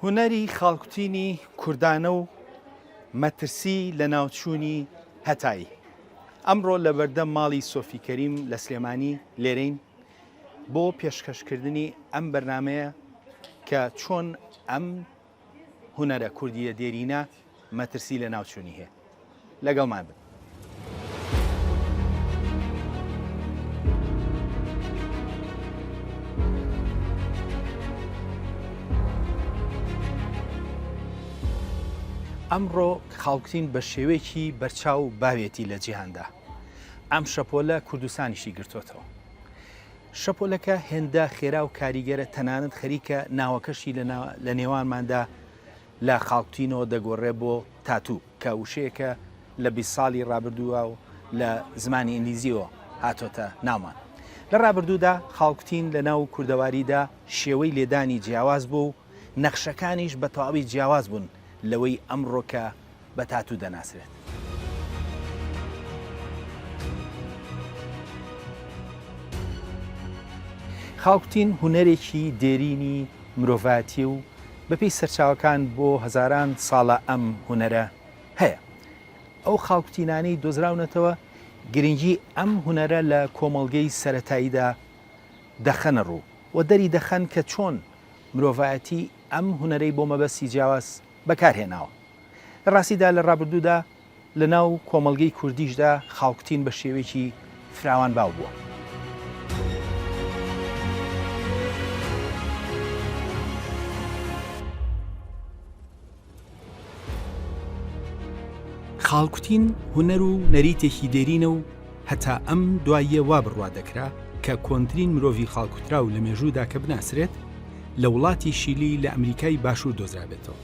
هونەری خاڵکوتینی کوردانە و مەترسی لەناوچوونی هەتایی. ئەمڕۆ لەبەردەم ماڵی سۆفی کەریم لە سلێمانی لێرەین بۆ پێشکەشکردنی ئەم بەرنامەیە کە چۆن ئەم هونەرە کوردییە دێرینە مەترسی لەناوچوونی هەیە. لەگەڵمان بن. ئەمڕۆ خاڵکتین بە شێوەیەکی بەرچاو باوێتی لە جیهاندا. ئەم شەپۆلە کوردستانیشی گرتۆتەوە. شەپۆلەکە هێندە خێرا و کاریگەرە تەنانەت خەریکە ناوەکەشی لە نێوانماندا لە خاڵکتینەوە دەگۆڕێ بۆ تاتوو کە وشەیەکە لە 20 ساڵی ڕابردووە و لە زمانی ئینگلیزیەوە هاتۆتە ناومان. لە ڕابردوودا خاڵکوتین لە ناو کوردەواریدا شێوەی لێدانی جیاواز بوو و نەخشەکانیش بە تەواوی جیاواز بوون لەوەی ئەمڕۆ کە بە تاتوو دەناسرێت. خاڵکوتین هونەرێکی دێرینی مرۆڤایەتییە و بەپێی سەرچاوەکان بۆ هەزاران ساڵە ئەم هونەرە هەیە. ئەو خاڵکوتینانەی دۆزراونەتەوە گرنگی ئەم هونەرە لە کۆمەڵگەی سەرەتاییدا دەخەنە ڕوو و دەری دەخەن کە چۆن مرۆڤایەتی ئەم هونەرەی بۆ مەبەستی جیاواز بەکارهێناوە. لە ڕاستیدا لە ڕابردوودا لە ناو کۆمەڵگەی کوردیشدا خاڵکوتین بە شێوەیەکی فراوان باو بووە. خاڵکوتین هونەر و نەریتێکی دێرینە و هەتا ئەم دواییە وا بڕوا دەکرا کە کۆنترین مرۆڤی خاڵکوتراو لە مێژوودا کە بناسرێت لە وڵاتی شیلی لە ئەمریکای باشوور دۆزرابێتەوە.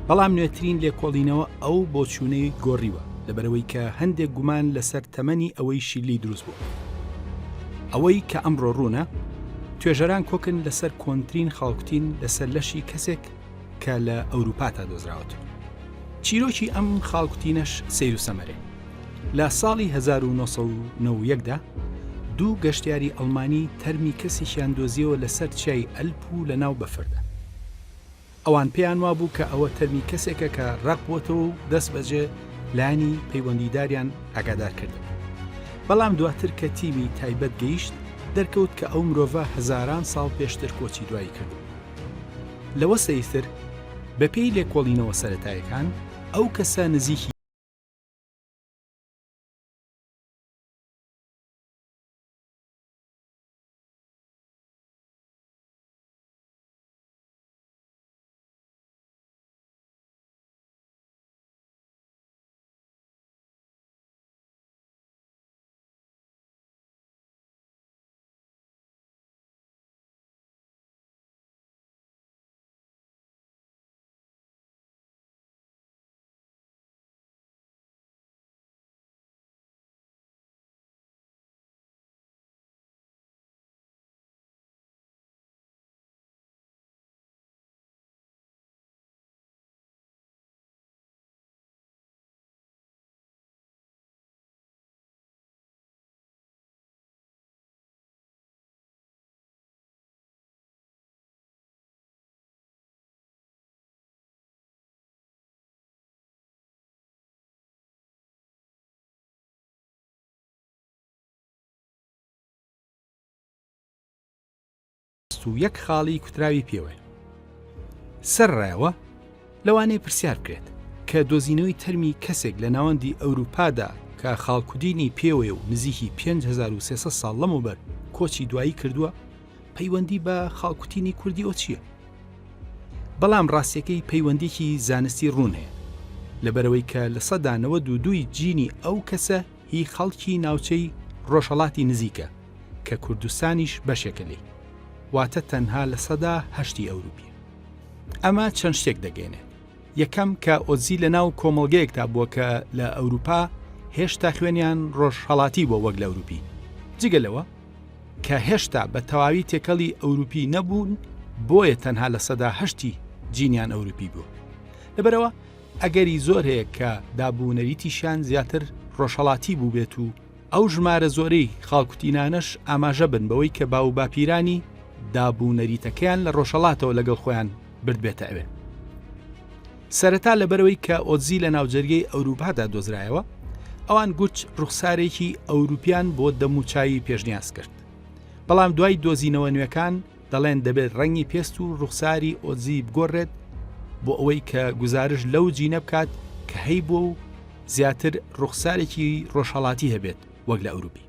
بەڵام نوێترین لێکۆڵینەوە ئەو بۆچوونەی گۆڕیوە لەبەرئەوەی کە هەندێک گومان لەسەر تەمەنی ئەوەی شیلی دروست بووە. ئەوەی کە ئەمڕۆ ڕوونە، توێژەران کۆکن لەسەر کۆنترین خاڵکوتین لەسەر لەشی کەسێک کە لە ئەوروپاتا دۆزراوەتەوە. چیرۆکی ئەم خاڵکوتینەش سەیر و سەمەرەیە. لە ساڵی 1991 دا دوو گەشتیاری ئەڵمانی تەرمی کەسێکیان دۆزیەوە لەسەر چیای ئەلپ و لەناو بەفردا. ئەوان پێیان وابوو کە ئەوە تەرمی کەسێکە کە ڕەق بووەتەوە و دەستبەجێ لایەنی پەیوەندیداریان ئاگادار کردەوە. بەڵام دواتر کە تیمی تایبەت گەیشت، دەرکەوت کە ئەو مرۆڤە هەزاران ساڵ پێشتر کۆچی دوایی کردبوو. لەوە سەیرتر، بەپێی لێکۆڵینەوە سەرەتایەکان، ئەو کەسە نزیکی. 61 خاڵی کوتراوی پێوەیە. سەرەڕای ئەوە، لەوانەیە پرسیار بکرێت کە دۆزینەوەی تەرمی کەسێک لە ناوەندی ئەوروپادا کە خاڵکودینی پێوەیە و نزیکی 5300 ساڵ لەمەوبەر کۆچی دوایی کردووە، پەیوەندی بە خاڵکوتینی کوردیەوە چییە؟ بەڵام ڕاستیەکەی پەیوەندیکی زانستی ڕوون هەیە لەبەرئەوەی کە 92% ی جینی ئەو کەسە هی خەڵکی ناوچەی ڕۆژهەڵاتی نزیکە کە کوردستانیش بەشێکە لێی واتە تەنها 8% ی ئەوروپیە. ئەمە چەند شتێک دەگەێنێت یەکەم کە ئۆتزی لە ناو کۆمەڵگەیەکدا بووە کە لە ئەوروپا هێشتا خوێنیان ڕۆژهەڵاتی بووە وەک لە ئەوروپی جگە لەوە کە هێشتا بە تەواوی تێکەڵی ئەوروپی نەبوون بۆیە تەنها 8% ی جینیان ئەوروپی بووە لەبەرئەوە ئەگەری زۆر هەیە کە دابونەریتیشیان زیاتر ڕۆژهەڵاتی بووبێت و ئەو ژمارە زۆرەی خاڵکوتینانەش ئاماژە بن بەوەی کە باووباپیرانی. داب و نەریتەکەیان لە ڕۆژهەڵاتەوە لەگەڵ خۆیان بردبێتە ئەوێ. سەرەتا لەبەرئەوەی کە ئۆتزی لە ناوجەرگەی ئەوروپادا دۆزرایەوە، ئەوان گورچ ڕوخسارێکی ئەوروپیان بۆ دەموچاوی پێشنیاز کرد. بەڵام دوای دۆزینەوە نوێکان دەڵێن دەبێت ڕەنگی پێست و ڕوخساری ئۆتزی بگۆڕێت بۆ ئەوەی کە گوزارش لەو جینە بکات کە هەیبووە و زیاتر ڕوخسارێکی ڕۆژهەڵاتی هەبێت وەک لە ئەوروپی.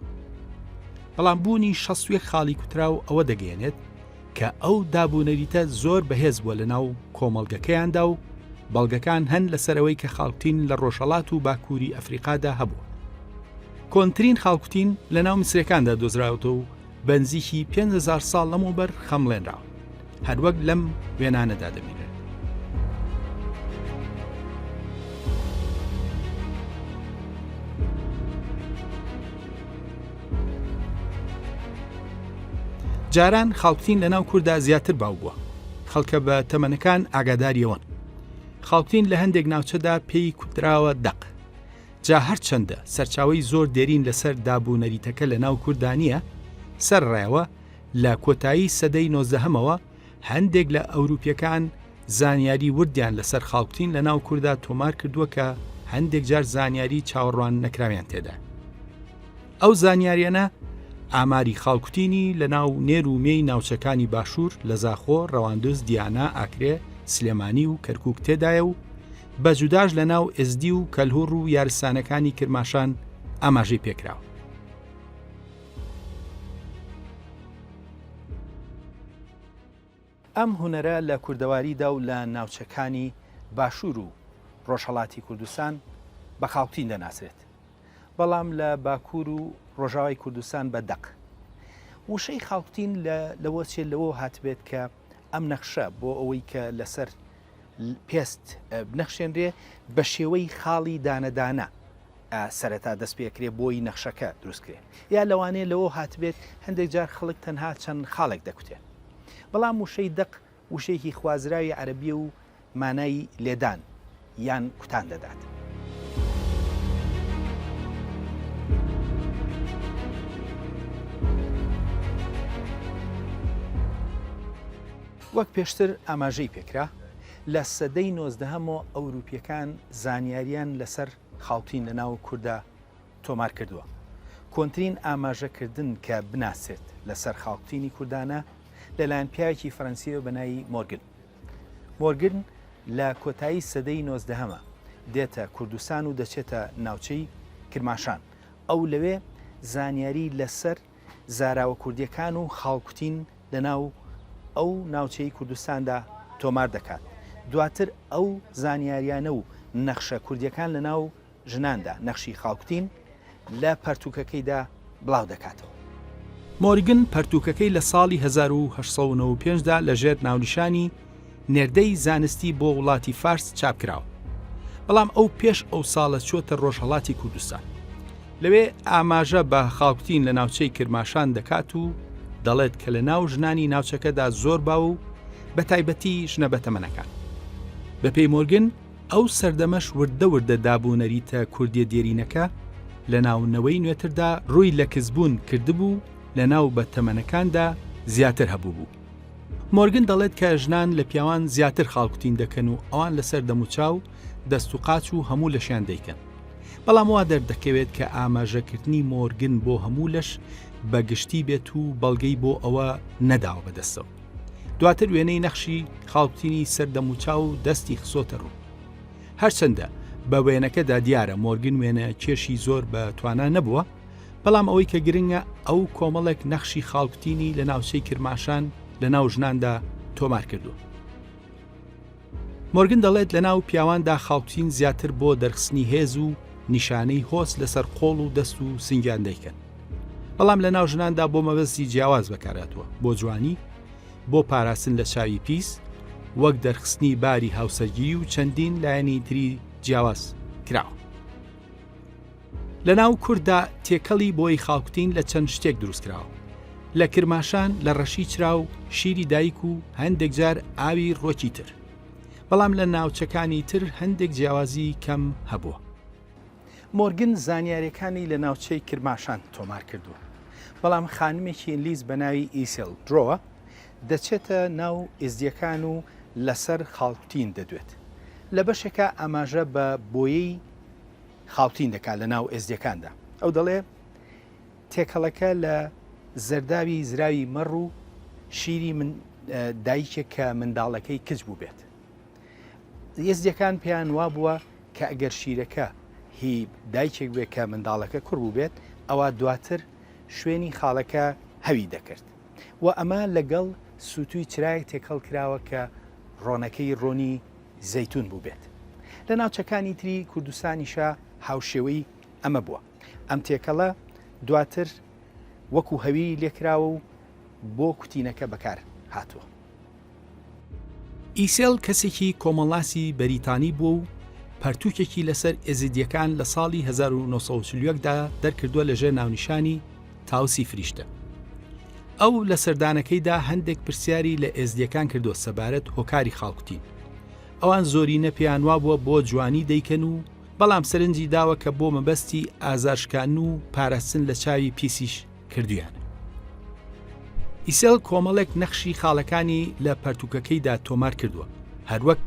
بەڵام بوونی 61 خاڵی کوتراو ئەوە دەگەیەنێت کە ئەو دابونەریتە زۆر بەهێز بووە لە ناو کۆمەڵگەکەیاندا و بەڵگەکان هەن لەسەر ئەوەی کە خاڵکوتین لە ڕۆژهەڵات و باکووری ئەفریقادا هەبووە. کۆنترین خاڵکوتین لە ناو میسرەکاندا دۆزراوەتەوە و بەنزیکی 5000 ساڵ لەمەوبەر خەمڵێنراوە. هەروەک لەم وێنانەدا دەبینرێت. جاران خاڵکتین لە ناو کووردا زیاتر باو بووە خەڵکە بە تەمەنەکان ئاگاداریەوەن خاڵکتین لە هەندێک ناوچەدا پێی کوتراوە دەق جا هەرچەندە سەرچاوی زۆر دێرین لەسەر دابوو نەریتەکە لە ناو کووردا نییە سەر ڕایەوە لە کۆتایی سەدەی نۆزدەهەمەوە هەندێک لە ئەوروپیەکان زانیاری وردیان لەسەر خاڵکوتین لە ناو کوردا تۆمار کردووە کە هەندێک جار زانیاری چاوەڕوان نەکراویان تێدا. ئەو زانیاریانە ئاماری خاڵکوتینی لە ناو نێر و مێی ناوچەکانی باشوور لە زاخۆ، ڕەواندز، دیانا، ئاکرێ، سلێمانی و کەرکووک تێدایە و بە جوداش لە ناو ئێزدی و کەلهوڕ و یارسانەکانی کرماشان ئاماژەی پێکراوە. ئەم هونەرە لە کوردەواریدا و لە ناوچەکانی باشوور و ڕۆژهەڵاتی کوردستان بە خاڵکوتین دەناسرێت، بەڵام لە باکوور و ڕۆژاوای کوردستان بە دەق. وشەی خاڵکوتین لە لەوە چێ لەوە هاتبێت کە ئەم نەخشە بۆ ئەوەی کە لەسەر پێست بنەخشێنرێ بە شێوەی خاڵی دانەدانە سەرەتا دەست پێکرێ بۆی نەخشەکە دروست کرێ یا لەوانەیە لەوە هاتبێت هەندێک جار خەڵک تەنها چەند خاڵێک دەکوتێ بەڵام وشەی دەق وشەیەکی خوازراوی عەرەبیە و مانای لێدان یان کوتان دەدات. وەک پێشتر ئاماژەی پێکرا لە سەدەی نۆزدەهەمەوە ئەوروپیەکان زانیاریان لەسەر خاڵتین لە ناو کوردا تۆمار کردووە. کۆنترین ئاماژەکردن کە بناسرێت لەسەر خاڵتینی کوردانە لەلایەن پیاوێکی فەرەنسیەوە بە ناوی مۆرگن. مۆرگن لە کۆتایی سەدەی نۆزدەهەمە دێتە کوردستان و دەچێتە ناوچەی کرماشان. ئەو لەوێ زانیاری لەسەر زاراوە کوردیەکان و خاڵکوتین لەناو ئەو ناوچەی کوردستاندا تۆمار دەکات. دواتر ئەو زانیاریانە و نەخشە کوردیەکان لەناو ژناندا، نەخشی خاڵکوتین، لە پەرتووکەکەیدا بڵاو دەکاتەوە. مۆرگن پەرتووکەکەی لە ساڵی 1895 دا لە ژێر ناونیشانی نێردەی زانستی بۆ وڵاتی فارس چاپ کراوە. بەڵام ئەو پێش ئەو ساڵە چووەتە ڕۆژهەڵاتی کوردستان. لەوێ ئاماژە بە خاڵکوتین لە ناوچەی کرماشان دەکات و دەڵێت کە لە ناو ژنانی ناوچەکەدا زۆر باوە و بە تایبەتی ژنە بەتەمەنەکان. بەپێی مۆرگن، ئەو سەردەمەش وردە وردە دابونەریتە کوردیە دێرینەکە لە ناو نەوەی نوێتردا ڕووی لە کزبوون کردبوو لە ناو بە تەمەنەکاندا زیاتر هەبووبوو. مۆرگن دەڵێت کە ژنان لە پیاوان زیاتر خاڵکوتین دەکەن و ئەوان لەسەر دەموچاو، دەست و قاچ و هەموو لەشیان دەیکەن. بەڵام وا دەردەکەوێت کە ئاماژەکردنی مۆرگن بۆ هەموو لەش بە گشتی بێت و بەڵگەی بۆ ئەوە نەداوە بەدەستەوە. دواتر وێنەی نەخشی خاڵکوتینی سەر دەموچاو و دەستی خسۆتە ڕوو. هەرچەندە بە وێنەکەدا دیارە مۆرگن وێنە کێشی زۆر بە توانا نەبووە، بەڵام ئەوەی کە گرنگە ئەو کۆمەڵێک نەخشی خاڵکوتینی لە ناوچەی کرماشان لە ناو ژناندا تۆمار کردووە. مۆرگن دەڵێت لە ناو پیاواندا خاڵکوتین زیاتر بۆ دەرخستنی هێز و نیشانەی هۆز لەسەر قۆڵ و دەست و سنگیان دەیکەن. بەڵام لە ناو ژناندا بۆ مەبەستی جیاواز بەکارهاتووە، بۆ جوانی، بۆ پاراستن لە چاوی پیس، وەک دەرخستنی باری هاوسەرگیری و چەندین لایەنی تری جیاواز کراوە. لە ناو کورددا تێکەڵی بۆی خاڵکوتین لە چەند شتێک دروست کراوە. لە کرماشان لە ڕەشی چرا و شیری دایک و هەندێک جار ئاوی ڕوەکی تر. بەڵام لە ناوچەکانی تر هەندێک جیاوازی کەم هەبووە. مۆرگن زانیاریەکانی لە ناوچەی کرماشان تۆمار کردووە. بەڵام خانمێکی ئینگلیز بە ناوی ئیسێل درۆوە. دەچێتە ناو ئێزدییەکان و لەسەر خاڵکوتین دەدوێت. لە بەشێکا ئاماژە بە بۆیەی خاڵکوتین دەکات لە ناو ئێزدییەکاندا. ئەو دەڵێ، تێکەڵەکە لە زەرداوی زراوی مەڕ و شیری من دایکێک کە منداڵەکەی کچ بووبێت. ئێزدییەکان پێیان وابووە کە ئەگەر شیرەکە هی دایکێک بێت کە منداڵەکە کوڕ بووبێت، ئەوا دواتر شوێنی خاڵەکە هەوی دەکرد و ئەمە لەگەڵ سووتووی چرایەک تێکەڵ کراوە کە ڕۆنەکەی ڕۆنی زەیتوون بووبێت. لە ناوچەکانی تری کوردستانیشا هاوشێوەی ئەمە بووە. ئەم تێکەڵە دواتر وەکو هەویری لێکراوە و بۆ کوتینەکە بەکار هاتووە. ئیسێل کەسێکی کۆمەڵناسی بەریتانی بووە و پەرتووکێکی لەسەر ئێزیدییەکان لە ساڵی 1941 دا دەرکردووە لەژێر ناونیشانی تاوسی فریشتە. ئەو لە سەردانەکەیدا هەندێک پرسیاری لە ئێزدییەکان کردووە سەبارەت هۆکاری خاڵکوتین. ئەوان زۆرینە پێیان وابووە بۆ جوانی دەیکەن و بەڵام سەرنجی داوە کە بۆ مەبەستی ئازارشکاندن و پاراستن لە چاوی پیسیش کردویانە. ئیسێل کۆمەڵێک نەخشی خاڵەکانی لە پەرتووکەکەیدا تۆمار کردووە، هەروەک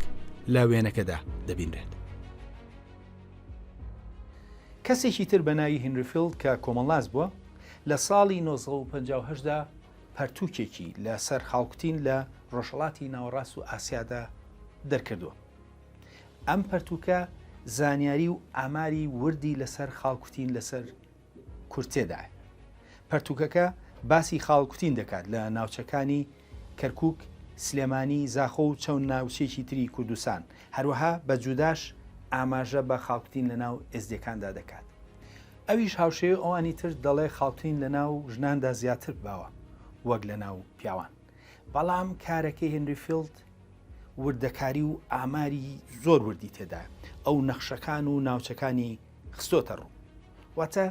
لە وێنەکەدا دەبینرێت. کەسێکی تر بە ناوی هینری فیڵد کە کۆمەڵناس بووە، لە ساڵی 1958 دا پەرتووکێکی لە سەر خاڵکوتین لە ڕۆژهەڵاتی ناوەڕاست و ئاسیادا دەرکردووە. ئەم پەرتووکە زانیاری و ئاماری وردی لەسەر خاڵکوتین لەسەر کورد تێدایە. پەرتووکەکە باسی خاڵکوتین دەکات لە ناوچەکانی کەرکووک، سلێمانی، زاخۆ و چەند ناوچەیەکی تری کوردستان، هەروەها بە جوداش ئاماژە بە خاڵکوتین لە ناو ئێزدییەکاندا دەکات. ئەویش هاوشێوەی ئەوانی تر دەڵێ خاڵکوتین لە ناو ژناندا زیاتر باوە وەک لە ناو پیاوان. بەڵام کارەکەی هێنری فیڵد وردەکاری و ئاماری زۆر وردی تێدایە. ئەو نەخشەکان و ناوچەکانی خستۆتە ڕوو. واتە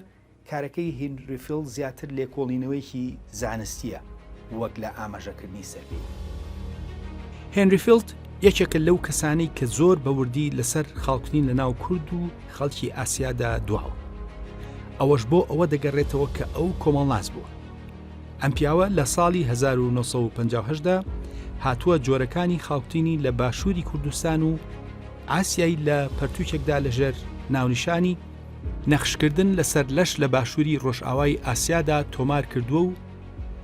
کارەکەی هینری فیڵد زیاتر لێکۆڵینەوەیەکی زانستییە وەک لە ئاماژەکردنی سەرپێیی. هێنری فیڵد یەکێکە لەو کەسانەی کە زۆر بە وردی لەسەر خاڵکردنی لەناو کورد و خەڵکی ئاسیادا دواوە. ئەوەش بۆ ئەوە دەگەڕێتەوە کە ئەو کۆمەڵناس بووە. ئەم پیاوە لە ساڵی 1958 دا هاتووە جۆرەکانی خاڵکتینی لە باشووری کوردستان و ئاسیای لە پەرتووکێکدا لەژێر ناونیشانی نەخشکردن لەسەر لەش لە باشووری ڕۆژئاوای ئاسیادا تۆمار کردووە و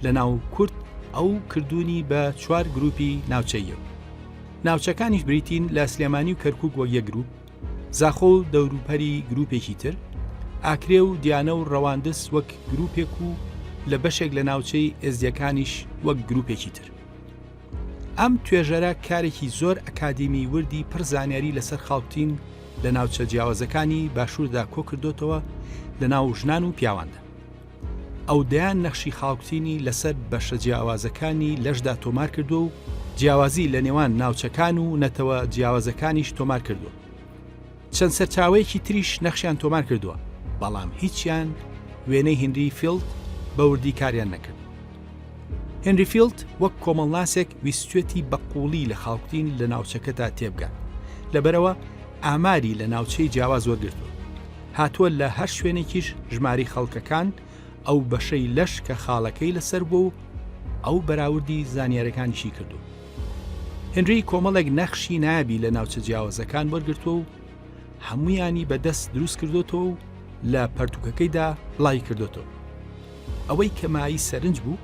لە ناو کورد ئەو کردوونی بە چوار گروپی ناوچەییەوە. ناوچەکانیش بریتین لە سلێمانی و کەرکووک وەک یەک گروپ، زاخۆ و دەوروپەری گروپێکی تر، ئاکرێ و دیانە و ڕەواندز وەک گروپێک و لە بەشێک لە ناوچەی ئێزدیەکانیش وەک گروپێکی تر. ئەم توێژەرە کارێکی زۆر ئەکادیمی وردی پڕ زانیاری لەسەر خاڵکوتین لە ناوچە جیاوازەکانی باشووردا کۆکردۆتەوە لە ناو ژنان و پیاواندا. ئەو دەیان نەخشی خاڵکوتینی لەسەر بەشە جیاوازەکانی لەشدا تۆمار کردووە و جیاوازی لە نێوان ناوچەکان و نەتەوە جیاوازەکانیش تۆمار کردووە. چەند سەرچاوەیەکی تریش نەخشیان تۆمار کردووە، بەڵام هیچیان وێنەی هنری فیڵد بە وردی کاریان نەکرد. هنری فیڵد وەک کۆمەڵناسێک ویستوێتی بە قووڵی لە خاڵکوتین لە ناوچەکەدا تێبگات، لەبەرئەوە ئاماری لە ناوچەی جیاواز وەرگرتووە. هاتووە لە هەر شوێنێکیش ژمارەی خەڵکەکان، ئەو بەشەی لەش کە خاڵەکەی لەسەر بووە و ئەو بەراوردی زانیارەکانیشی کردووە. هنری کۆمەڵێک نەخشی نایابی لە ناوچە جیاوازەکان وەرگرتووە و هەموویانی بە دەست دروست کردۆتەوە و لە پەرتوکەکەیدا بڵاوی کردۆتەوە. ئەوەی کە مایەی سەرنج بوو،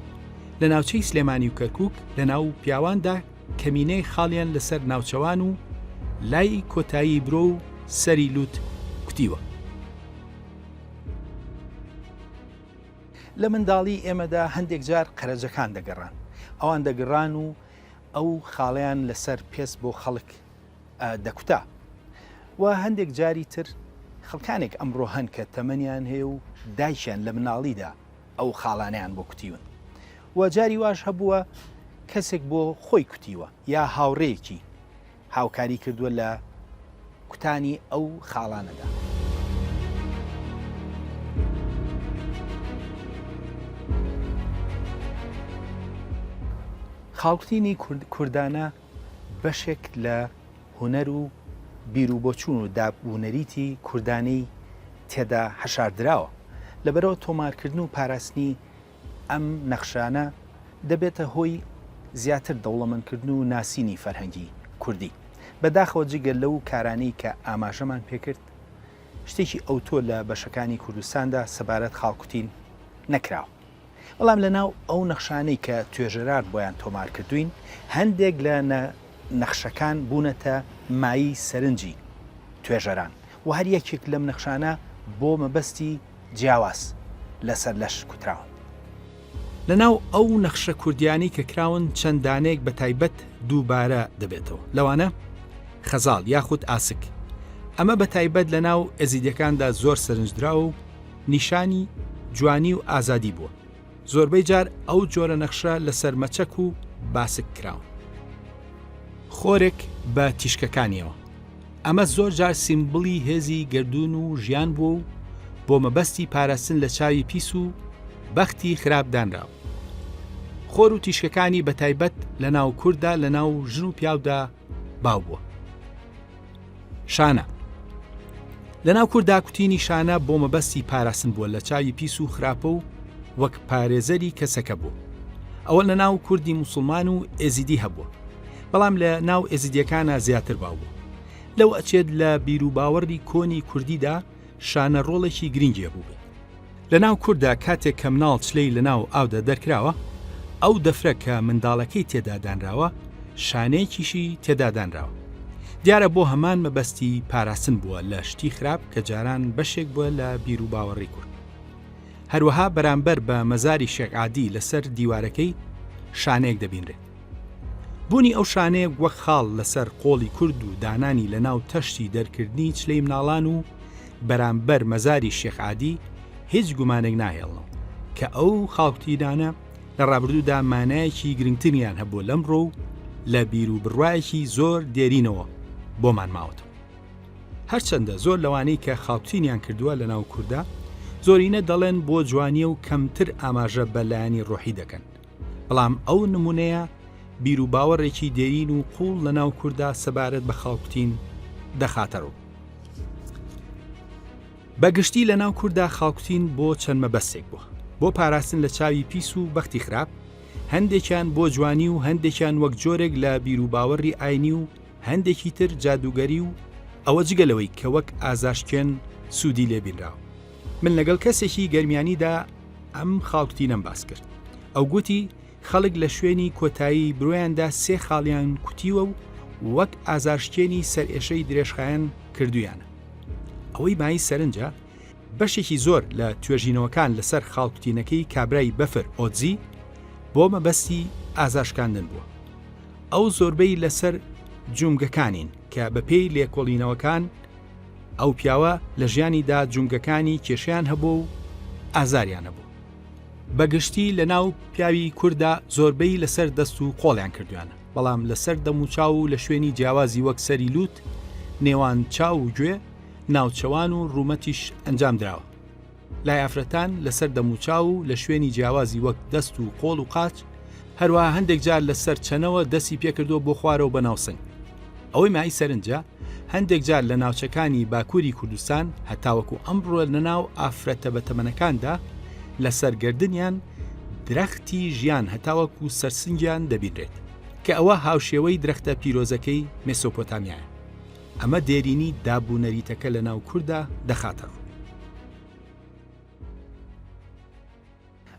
لە ناوچەی سلێمانی و کەرکووک لە ناو پیاواندا کەمینەی خاڵیان لەسەر ناوچەوان و لای کۆتایی برۆ و سەری لووت کوتیوە. لە منداڵی ئێمەدا هەندێک جار قەرەجەکان دەگەڕان. ئەوان دەگڕان و ئەو خاڵەیان لەسەر پێست بۆ خەڵک دەکوتا. و هەندێک جاری تر خەڵکانێک ئەمڕۆ هەن کە تەمەنیان هەیە و دایکیان لە مناڵیدا ئەو خاڵانەیان بۆ کوتیون. و جاری واش هەبووە کەسێک بۆ خۆی کوتیوە یا هاوڕێیەکی هاوکاری کردووە لە کوتانی ئەو خاڵانەدا. خاڵکوتینی کوردانە بەشێک لە هونەر و بیروبۆچوون و داب ونەریتی کوردانەی تێدا حەشاردراوە، لەبەرئەوە تۆمارکردن و پاراستنی ئەم نەخشانە دەبێتە هۆی. زیاتر دەوڵەمەندکردن و ناسینی فەرهەنگی کوردی. بەداخەوە جگە لەو کارانەی کە ئاماژەمان پێکرد، شتێکی ئەوتۆ لە بەشەکانی کوردستاندا سەبارەت خاڵکوتین نەکراوە. بەڵام لە ناو ئەو نەخشانەی کە توێژەران بۆیان تۆمار کردووین، هەندێک لە نەخشەکان بوونەتە مایەی سەرنجی توێژەران و هەر یەکێک لەم نەخشانە بۆ مەبەستی جیاواز لەسەر لەش کوتراون. لە ناو ئەو نەخشە کوردیانەی کە کراون چەند دانەیەک بە تایبەت دووبارە دەبێتەوە، لەوانە، خەزاڵ یاخود ئاسک، ئەمە بە تایبەت لە ناو ئێزیدیەکاندا زۆر سەرنجدراوە و نیشانی جوانی و ئازادی بووە، زۆربەی جار ئەو جۆرە نەخشە لەسەر مەچەک و باسک کراون. خۆرێک بە تیشکەکانیەوە، ئەمە زۆر جار سیمبڵی هێزی گەردوون و ژیان بووە و بۆ مەبەستی پاراستن لە چاوی پیس و بەختی خراپ دانراوە. خۆر و تیشکەکانی بە تایبەت لە ناو کورددا لە ناو ژن و پیاودا باو بووە. شانە لە ناو کورددا کوتینی شانە بۆ مەبەستی پاراستن بووە لە چاوی پیس و خراپە و وەک پارێزەری کەسەکە بوو. ئەوە لە ناو کوردی موسڵمان و ئێزیدی هەبووە. بەڵام لە ناو ئێزیدیەکانا زیاتر باو بوو. لەو ئەچێت لە بیروباوەڕی کۆنی کوردیدا شانە ڕۆڵێکی گرینگی هەبووبێت. لە ناو کورددا کاتێک کە مناڵ چلەی لە ناو ئاودا دەرکراوە، ئەو دەفرە کە منداڵەکەی تێدا دانراوە، شانەیەکیشی تێدا دانراوە. دیارە بۆ هەمان مەبەستی پاراستن بووە لە شتی خراپ کە جاران بەشێک بووە لە بیروباوەڕی کورد. هەروەها بەرامبەر بە مەزاری شێخ عادی لەسەر دیوارەکەی شانەیەک دەبینرێت. بوونی ئەو شانەیە وەک خاڵ لەسەر قۆڵی کورد و دانانی لە ناو تەشتی دەرکردنی چلەی مناڵان و بەرامبەر مەزاری شێخ عادی هیچ گومانێک ناهێڵنەوە کە ئەو خاڵکوتینانە لە ڕابردوودا مانایەکی گرنگتریان هەبووە لەمڕۆ و لە بیر و بڕوایەکی زۆر دێرینەوە بۆمان ماوەتەوە. هەرچەندە زۆر لەوانەی کە خاڵکوتینیان کردووە لە ناو کوردا زۆرینە دەڵێن بۆ جوانیە و کەمتر ئاماژە بە لایەنی ڕۆحی دەکەن، بەڵام ئەو نمونەیە بیروباوەڕێکی دێرین و قوڵ لە ناو کوردا سەبارەت بە خاڵکوتین دەخاتە ڕوو. بە گشتی لە ناو کوردا خاڵکوتین بۆ چەند مەبەستێک بووە، بۆ پاراستن لە چاوی پیس و بەختی خراپ، هەندێکیان بۆ جوانی و هەندێکیان وەک جۆرێک لە بیروباوەڕی ئاینی و هەندێکی تر جادووگەری و ئەوە جگە لەوەی کە وەک ئازارشکێن سوودی لێ بینراوە. من لەگەڵ کەسێکی گەرمیانیدا ئەم خاڵکوتینەم باس کرد. ئەو گوتی خەڵک لە شوێنی کۆتایی برۆیاندا سێ خاڵیان کوتیوە و وەک ئازارشکێنی سەرئێشەی درێژخایەن کردوویانە. ئەوەی مایەی سەرنجە، بەشێکی زۆر لە توێژینەوەکان لەسەر خاڵکوتینەکەی کابرای بەفر ئۆتزی بۆ مەبەستی ئازارشکاندن بووە. ئەو زۆربەی لەسەر جومگەکانین کە بەپێی لێکۆڵینەوەکان ئەو پیاوە لە ژیانیدا جومگەکانی کێشەیان هەبووە و ئازاریان هەبوو. بە گشتی لە ناو پیاوی کورددا زۆربەی لەسەر دەست و قۆڵیان کردویانە، بەڵام لەسەر دەموچاو و لە شوێنی جیاوازی وەک سەری لووت، نێوان چاو و گوێ، ناوچەوان و ڕوومەتیش ئەنجام دراوە. لای ئافرەتان لەسەر دەموچاو و لە شوێنی جیاوازی وەک دەست و قۆڵ و قاچ، هەروەها هەندێک جار لەسەر چەنەوە دەستی پێکردووە بۆ خوارەوە بە ناو سنگ. ئەوەی مایەی سەرنجە هەندێک جار لە ناوچەکانی باکووری کوردستان هەتاوەکو ئەمڕۆ لەناو ئافرەتە بەتەمەنەکاندا لەسەر گەردنیان درەختی ژیان هەتاوەکو سەرسنگیان دەبینرێت کە ئەوە هاوشێوەی درەختە پیرۆزەکەی مێسۆپۆتامیایە. ئەمە دێرینی داب و نەریتەکە لە ناو کورددا دەخاتە ڕوو.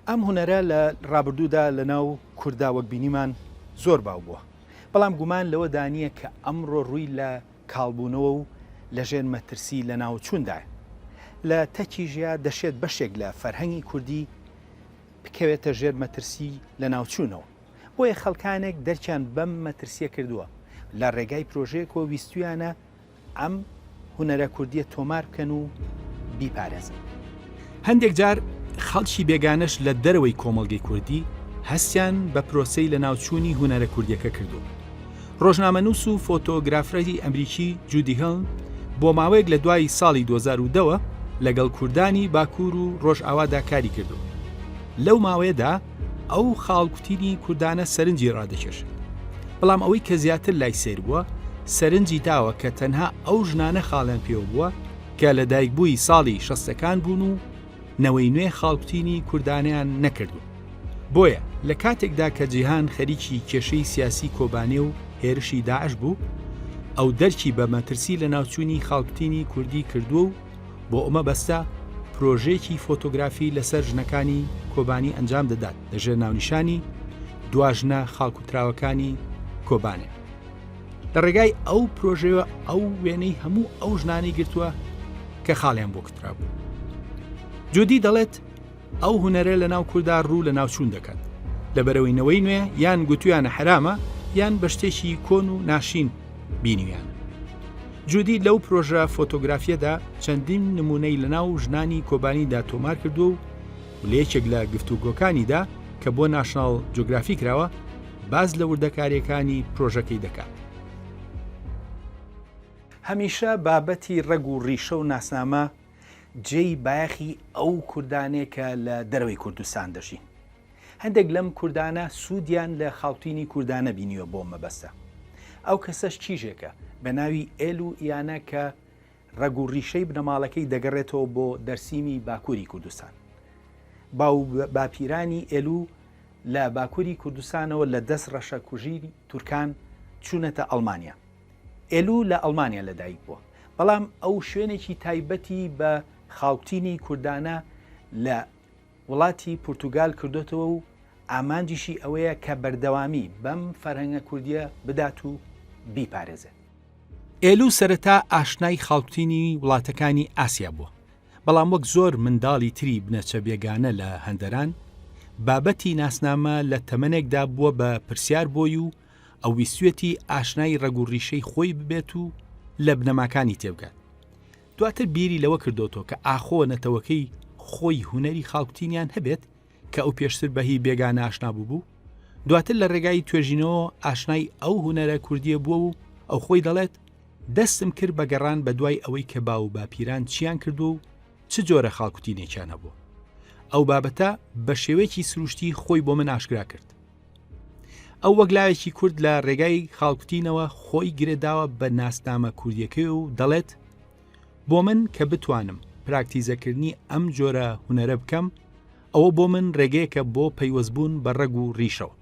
ئەم هونەرە لە ڕابردوودا لە ناو کورددا وەک بینیمان زۆر باو بووە، بەڵام گومان لەوەدا نییە کە ئەمڕۆ ڕووی لە کاڵبوونەوە و لەژێر مەترسی لەناوچووندایە. لە تەکیشیا دەشێت بەشێک لە فەرهەنگی کوردی بکەوێتە ژێر مەترسی لەناوچوونەوە. بۆیە خەڵکانێک دەرکیان بەم مەترسییە کردووە، لە ڕێگای پرۆژەیەکەوە ویستوویانە ئەم هونەرە کوردییە تۆمار بکەن و بیپارێزن. هەندێک جار خەڵکی بێگانەش لە دەرەوەی کۆمەڵگەی کوردی هەستیان بە پرۆسەی لەناوچوونی هونەرە کوردییەکە کردووە. ڕۆژنامەنووس و فۆتۆگرافەری ئەمریکی جودی هێڵن بۆ ماوەیەک لە دوای ساڵی 2010 وە لەگەڵ کوردانی باکوور و ڕۆژئاوادا کاری کردووە. لەو ماوەیەدا ئەو خاڵکوتینی کوردانە سەرنجی ڕادەکێشێت. بەڵام ئەوەی کە زیاتر لای سەیر بووە، سەرنجی داوە کە تەنها ئەو ژنانە خاڵیان پێوە بووە کە لەدایکبووی ساڵی شەستەکان بوون و نەوەی نوێ خاڵکوتینی کوردانەیان نەکردووە. بۆیە. لە کاتێکدا کە جیهان خەریکی کێشەی سیاسی کۆبانێ و هێرشی داعش بوو، ئەو دەرکی بە مەترسی لەناوچوونی خاڵکوتینی کوردی کردووە و بۆ ئەو مەبەستە پرۆژەیەکی فۆتۆگرافی لەسەر ژنەکانی کۆبانی ئەنجام دەدات لەژێر ناونیشانی دوا ژنە خاڵکوتراوەکانی کۆبانێ. لە ڕێگای ئەو پرۆژەیەوە ئەو وێنەی هەموو ئەو ژنانەی گرتووە کە خاڵیان بۆ کوترابوو. جودی دەڵێت ئەو هونەرە لە ناو کوردا ڕوو لە ناوچوون دەکات. لەبەرئەوەی نەوەی نوێ یان گوتویانە حەرامە یان بە شتێکی کۆن و ناشرین بینیویانە. جودی لەو پرۆژە فۆتۆگرافیەدا چەندین نمونەی لە ناو ژنانی کۆبانیدا تۆمار کردووە و لە یەکێک لە گفتوگۆکانیدا کە بۆ ناشناڵ جۆگرافی کراوە باس لە وردەکاریەکانی پرۆژەکەی دەکات. هەمیشە بابەتی ڕەگ و ڕیشە و ناسنامە جێی بایەخی ئەو کوردانەیە کە لە دەرەوەی کوردستان دەژین. هەندێک لەم کوردانە سوودیان لە خاوتینی کوردانە بینیوە بۆ مەبەستە. ئەو کەسەش کیژێکە بە ناوی ئێل و ئیانە کە ڕەگ و ڕیشەی بنەماڵەکەی دەگەڕێتەوە بۆ دەرسیمی باکووری کوردستان. باو باپیرانی ئێلو لە باکووری کوردستانەوە لە دەست ڕەشەکوژی تورکان چوونەتە ئەڵمانیا. ئێلو لە ئەڵمانیا لەدایک بووە، بەڵام ئەو شوێنێکی تایبەتی بە خاوتینی کوردانە لە وڵاتی پورتوگال کردۆتەوە و ئامانجیشی ئەوەیە کە بەردەوامی بەم فەرهەنگە کوردییە بدات و بیپارێزێت. ئێلو سەرەتا ئاشنای خاوتینی وڵاتەکانی ئاسیا بووە، بەڵام وەک زۆر منداڵی تری بنەچە بێگانە لە هەندەران، بابەتی ناسنامە لە تەمەنێکدا بووە بە پرسیار بۆی و ئەو ویستویەتی ئاشنای ڕەگ و ڕیشەی خۆی ببێت و لە بنەماکانی تێبگات. دواتر بیری لەوە کردۆتەوە کە ئاخۆ نەتەوەکەی خۆی هونەری خاڵکوتینیان هەبێت کە ئەو پێشتر بە هی بێگانە ئاشنا بووبوو. دواتر لە ڕێگای توێژینەوە ئاشنای ئەو هونەرە کوردییە بووە و ئەو خۆی دەڵێت، دەستم کرد بە گەڕان بە دوای ئەوەی کە باو و باپیران چیان کردووە و چ جۆرە خاڵکوتینێکیان هەبووە. ئەو بابەتە بە شێوەیەکی سروشتی خۆی بۆ من ئاشکرا کرد. ئەو وەک لاوێکی کورد لە ڕێگای خاڵکوتینەوە خۆی گرێداوە بە ناسنامە کوردیەکەی و دەڵێت بۆ من کە بتوانم پراکتیزەکردنی ئەم جۆرە هونەرە بکەم ئەوە بۆ من ڕێگەیەکە بۆ پەیوەستبوون بە ڕەگ و ڕیشەوە.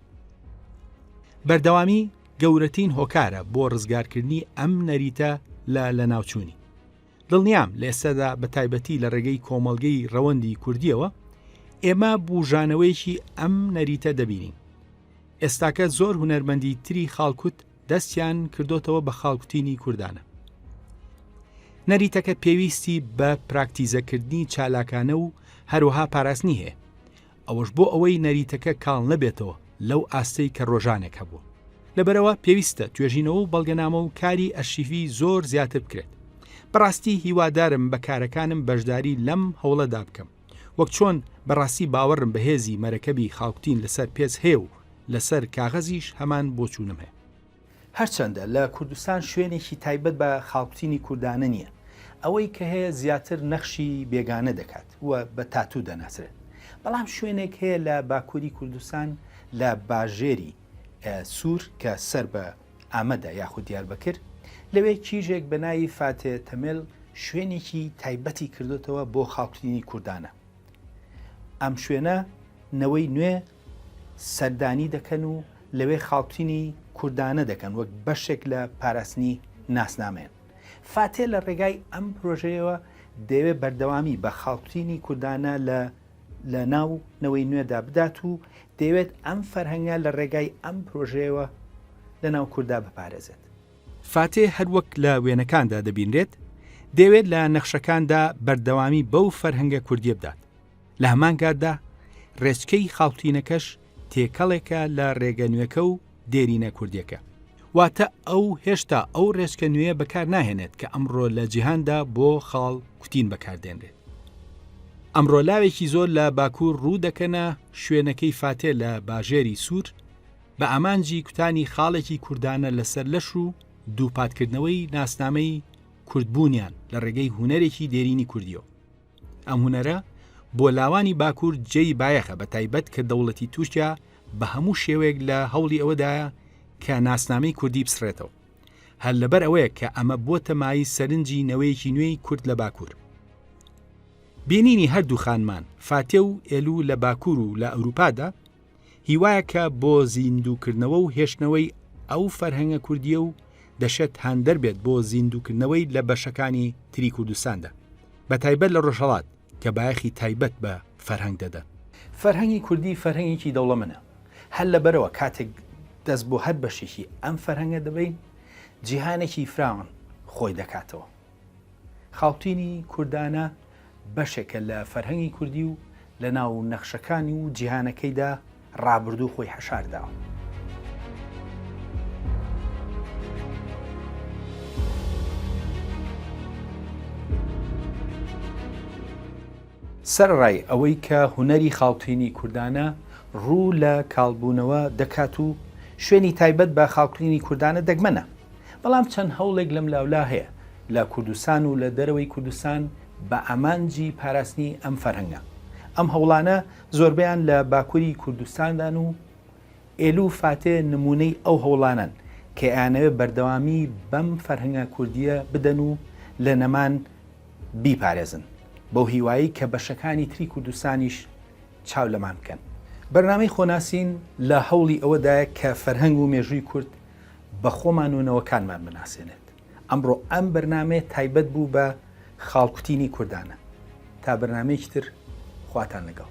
بەردەوامی گەورەترین هۆکارە بۆ ڕزگارکردنی ئەم نەریتە لە لەناوچوونی. دڵنیام لە ئێستادا بە تایبەتی لە ڕێگەی کۆمەڵگەی ڕەوەندی کوردییەوە ئێمە بوژانەوەیەکی ئەم نەریتە دەبینین. ئێستاکە زۆر هونەرمەندی تری خاڵکوت دەستیان کردۆتەوە بە خاڵکوتینی کوردانە. نەریتەکە پێویستی بە پراکتیزەکردنی چالاکانە و هەروەها پاراستنی هەیە. ئەوەش بۆ ئەوەی نەریتەکە کاڵ نەبێتەوە لەو ئاستەی کە ڕۆژانێک هەبووە. لەبەرئەوە پێویستە توێژینەوە و بەڵگەنامە و کاری ئەرشیفی زۆر زیاتر بکرێت. بەڕاستی هیوادارم بە کارەکانم بەشداری لەم هەوڵەدا بکەم. وەک چۆن بەڕاستی باوەڕم بە هێزی مەرەکەبی خاڵکوتین لەسەر پێست هەیە و لەسەر کاغەزیش هەمان بۆچوونم هەیە. هەرچەندە لە کوردستان شوێنێکی تایبەت بە خاڵکوتینی کوردانە نییە، ئەوەی کە هەیە زیاتر نەخشی بێگانە دەکات و بە تاتوو دەناسرێت، بەڵام شوێنێک هەیە لە باکووری کوردستان لە باژێری سوور کە سەر بە ئامەدە یاخود دیاربەکر، لەوێ کیژێک بە ناوی فاتێ تەمێل شوێنێکی تایبەتی کردۆتەوە بۆ خاڵکوتینی کوردانە. ئەم شوێنە نەوەی نوێ سەردانی دەکەن و لەوێ خاڵتینی کوردانە دەکەن وەک بەشێک لە پاراستنی ناسنامەیان. فاتێ لە ڕێگای ئەم پرۆژەیەوە دەیەوێت بەردەوامی بە خاڵتینی کوردانە لە لە ناو نەوەی نوێدا بدات و دەیەوێت ئەم فەرهەنگە لە ڕێگای ئەم پرۆژەیەوە لە ناو کوردا بپارێزێت. فاتێ هەر وەک لە وێنەکاندا دەبینرێت، دەیەوێت لە نەخشەکاندا بەردەوامی بەو فەرهەنگە کوردییە بدات. لە هەمان کاتدا ڕێچکەی خاڵتینەکەش تێکەڵێکە لە ڕێگە نوێکە و دێرینە کوردیەکە. واتە ئەو هێشتا ئەو ڕێچکە نوێیە بەکار ناهێنێت کە ئەمڕۆ لە جیهاندا بۆ خاڵ کوتین بەکاردێنرێت. ئەمڕۆ لاوێکی زۆر لە باکوور ڕوو دەکەنە شوێنەکەی فاتێ لە باژێری سوور بە ئامانجی کوتانی خاڵێکی کوردانە لەسەر لەش و دووپاتکردنەوەی ناسنامەی کوردبوونیان لە ڕێگەی هونەرێکی دێرینی کوردیەوە. ئەم هونەرە بۆ لاوانی باکوور جێی بایەخە بە تایبەت کە دەوڵەتی تورکیا بە هەموو شێوەیەک لە هەوڵی ئەوەدایە کە ناسنامەی کوردی بسڕێتەوە. هەر لەبەر ئەوەیە کە ئەمە بۆتە مایەی سەرنجی نەوەیەکی نوێی کورد لە باکوور. بینینی هەردوو خانمان فاتێ و ئێلو لە باکوور و لە ئەوروپادا. هیوایەکە بۆ زیندووکردنەوە و هێشتنەوەی ئەو فەرهەنگە کوردییە و دەشێت هاندەر بێت بۆ زیندووکردنەوەی لە بەشەکانی تری کوردستاندا، بەتایبەت لە ڕۆژهەڵات کە بایەخی تایبەت بە فەرهەنگ دەدەن. فەرهەنگی کوردی فەرهەنگێکی دەوڵەمەنە، هەر لەبەرئەوە کاتێک دەست بۆ هەر بەشێکی ئەم فەرهەنگە دەبەین، جیهانێکی فراوان خۆی دەکاتەوە. خاوتینی کوردانە بەشێکە لە فەرهەنگی کوردی و لە ناو نەخشەکانی و جیهانەکەیدا ڕابردوو خۆی حەشار داوە. سەرەڕای ئەوەی کە هونەری خاڵتینی کوردانە ڕوو لە کاڵبوونەوە دەکات و شوێنی تایبەت بە خاڵتینی کوردانە دەگمەنە، بەڵام چەند هەوڵێک لەملاولا هەیە لە کوردستان و لە دەرەوەی کوردستان بە ئامانجی پاراستنی ئەم فەرهەنگە. ئەم هەوڵانە زۆربەیان لە باکوری کوردستاندان و ئێلو و فاتێ نموونەی ئەو هەوڵانەن کە ئەیانەوێ بەردەوامی بەم فەرهەنگە کوردییە بدەن و لە نەمان بیپارێزن، بەو هیوایەی کە بەشەکانی تری کوردستانیش چاو لەمان بکەن. بەرنامەی خۆناسین لە هەوڵی ئەوەدایە کە فەرهەنگ و مێژووی کورد بە خۆمان و نەوەکانمان بناسێنێت. ئەمڕۆ ئەم بەرنامەیە تایبەت بوو بە خاڵکوتینی کوردانە. تا بەرنامەیەکی تر خواتان لەگەڵ.